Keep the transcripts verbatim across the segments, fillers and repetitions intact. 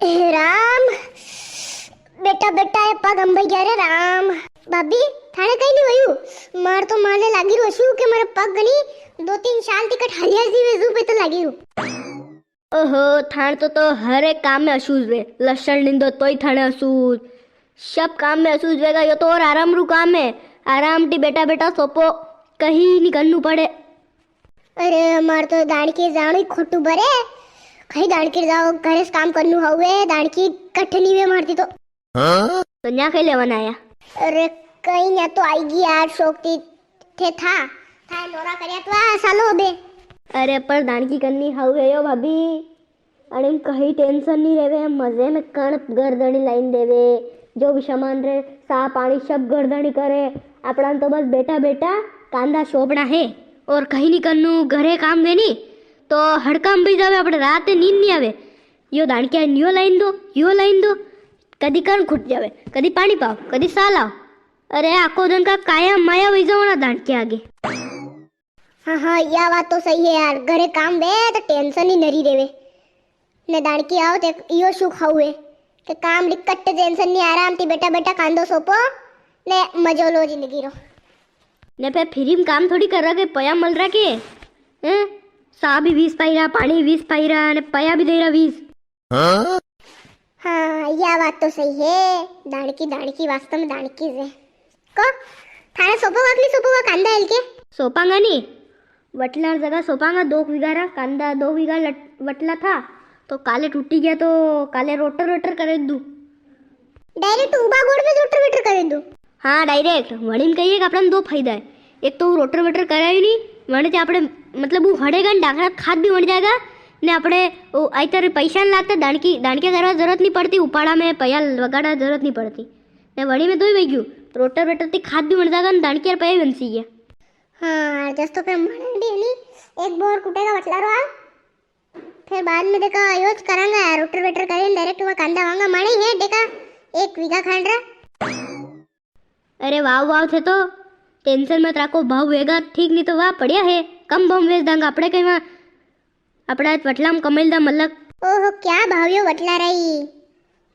हे राम, बेटा, बेटा, ये पग अंबाई गया रे राम। भाभी, थाने कई नी वयु? मार तो माने लागी रो छू के मारे पग घणी दो तीन साल ती कट हलिया जीवे जू पे तो लागी रू। ओहो, थाने तो, तो हर एक काम में असूज वे। लसण निंदो तोई थाने असूज, सब काम में असूज वेगा। यो तो और आराम रू काम है, आराम ती बेटा बेटा सोपो, कहीं नी करनू पड़े। अरे, मार तो दाणकी जाणो ही खोटू भरे, कहीं दाणकी जाओ, घरे से काम करनू हुए, दाणकी कठनी वे मारती तो। तो न्या कई लेवन आया? अरे, कई न्या तो आईगी यार, शौक ती थे था, था नोरा करया तो आ सालो बे। अरे, पर दाणकी करनी हाउ है यो भाभी, अरे कहीं टेंशन नी रेवे, मजे में कण घर धणी लाइन देवे, जो भी सामान रे, सा पानी सब घर धणी करे। आपणा तो बस बेटा बेटा कांदा सोपणा है और कहीं नी करनू, घरे काम वे नी तो हड़काम भी जावे, आपणे रात नींद नी आवे। यो दाणकिया यो लाइन दो, यो लाइन दो, कदी कण खुट जावे, कदी पानी पाओ, कदी सा लाओ। अरे आखो दिन का काया माया वही जाओ ना दाणकिया आगे। हाँ, हाँ, या बात तो सही है यार, घरे काम वे तो टेंशन ही नरी रेवे। ने दाणकी आओ ते यो सुख हाउ है के काम री कट टेंशन नी, आराम ती बेटा बेटा कांदो सोपो ने मजो लो जिंदगी रो। ने पे फ्री में काम थोड़ी कर रहा के पया मल रहा के, हैं? सा भी वीस पाई रहा, पानी वीस पाई रहा, ने पया भी दे रहा वीस। हाँ? हाँ, या बात तो सही है। दाणकी, दाणकी, वास्तव में दाणकी है। को, थाने सोपो वाकली सोपो वा कांदा हेल के? सोपांगा नी, वटला जगह सोपांगा, दो वीघा रा कांदा, दो वीघा लट-, वटला था, तो काले टूटी गया, तो काले रोटर वेटर करे दू। Direct उबा गोड़ में रोटर वेटर करे दू? हाँ, direct। वणी में कहिए कि आपणे दो फायदा है। एक तो वो रोटर वेटर करायो नी, वणे ते आपणे, मतलब, वो हड़ेगा ने डांगरा खाद भी बन जाएगा, ने आपणे वो आई तरह पैसा नी लागता, दाणकी, दाणकिया करवा जरूरत नी पड़ती, उपाड़ा में पया वगाड़ा जरूरत नी पड़ती। ने वणी में दो ही वही गयो, रोटर वेटर ती खाद भी बन जाएगा, ने दाणकिया पया भी बन सी गया। हाँ, जस तो फिर मने भी नी, एक बोर कुटेगा बटला रो आ, फिर बाद में देखा, यो ज करांगा यार, रोटर वेटर करें, direct वा कांदा वांगा, माने ही है, देखा, एक वीघा खांड रा। अरे वाव, वाव थे तो, टेंशन मत राखो, भाव वेगा ठीक, नी तो वा पड़िया है, कम भाव में बेच दांगा, आपणे कई वा, आपणा वटला में कमेल दा मलक। ओहो, क्या भाव यो वटला रही,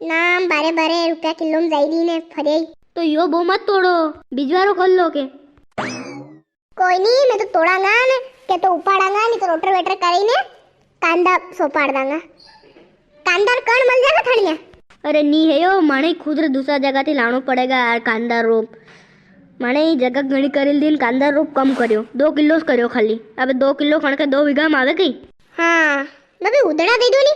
नाम बारे बारे रुपया किलो में जाई दी ने फरे। तो यो बो मत तोड़ो, बिजवारो खोल लो के। कोई नी, मैं तो तोड़ांगा ने, के तो उपाड़ांगा, नी तो रोटर वेटर करी ने कांदा सोपाड़ दांगा। कांदा रे कण मल जागा थानिया? अरे नी है यो, माने खुद रे दूसरा जगह थी लाणो पड़ेगा यार कांदा रोप। माने ई जगह घणी करी ली ने कांदा रोप कम करियो, दो किलो स करियो खाली। अबे दो किलो कण के दो वीघा में आवे कई? हाँ, भाभी उदड़ा दे दो नी।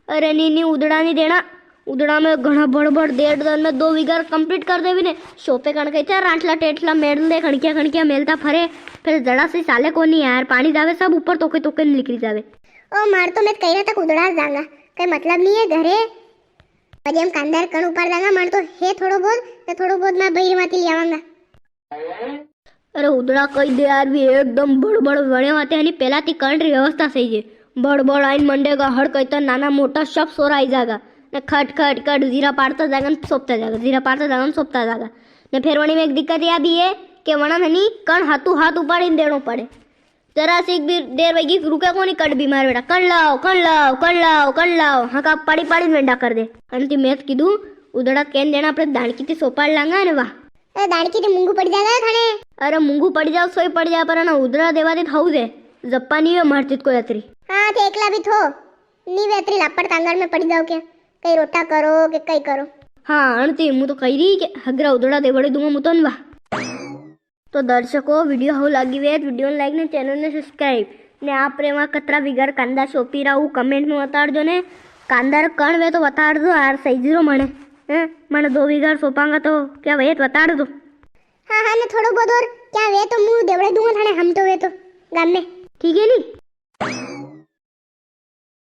अरे नी, नी, उदड़ा नी देणा। उदड़ा में घणा बड़ बड़ डेढ़ दन में दो वीघा complete कर देवी ने। सोपे कण के चार रांठला टेटला मेल दे, खणकिया खणकिया मेलता फरे। फिर जड़ा सी साले कोनी यार, पानी जावे सब ऊपर तोके तोके निकली जावे। ओ मार तो मैं कही रहा था उदड़ा जांगा, कई मतलब नी है घरे। अरे हम कांदा रे कण उपाड़ जांगा, मन तो है थोड़ो बहुत, तो थोड़ो बहुत मैं बहिर माती ले आवांगा। अरे उदड़ा कई दे यार, भी एकदम बड़ बड़ वणे वाते है नी, पेला ती कण री व्यवस्था सही है। बड़ बड़ आइन मंडेगा, हड़ कई तो नाना मोटा सब सोरा आई जागा। ने खट खट खट जीरा पाड़ता जागा ने सोपता जागा, जीरा पाड़ता जागा ने सोपता जागा। ने फिर वणी में एक दिक्कत या भी है कि वणा है नी कण हाथू हाथ उपाड़ीने देणो पड़े। जरा सी भी देर वैगी रुके कोनी, कट भी मार बेटा, कण लाओ, कण लाओ, कण लाओ, कण लाओ, हाँ का पाड़ी पाड़ी में वेंडा कर दे। अंतिम मैं तो कीधु, उदड़ा केन देणा अपने दाणकी ती सोपाड़ लांगा ने वाह। ए, दाणकी ती मूंगू पड़ जागा थाने। अरे मूंगू पड़ जाओ, सोई पड़ जाओ, पर ना उदड़ा देवा दे थाऊ दे। जप्पा नी वे मारती कोई अतरी। हाँ, थे एकला भी थो। नी वे अतरी लापड़ तांगर में पड़ जाओ के। कई रोटा करो के कई करो। हाँ, अणती मु तो कही रही के हगरा उदड़ा देवड़ी दूंगा मु तो अनवा। तो दर्शकों, video हाउ लागी वे तो video ने like ने channel ने subscribe ने आप रे वहाँ कतरा वीघा रे कांदा सोपी रहा हूँ comment में बताड़ दो ने। कांदा रे कण वे तो बताड़ दो यार, सही जीरो मने। हैं? मने दो वीघा रे सोपांगा तो क्या वे तो बताड़ दो। हाँ, हाँ, ने थोड़ो बहुत और क्या वे तो मु देवड़े दूंगा थाने हम तो वे तो गाम में। ठीक है नी?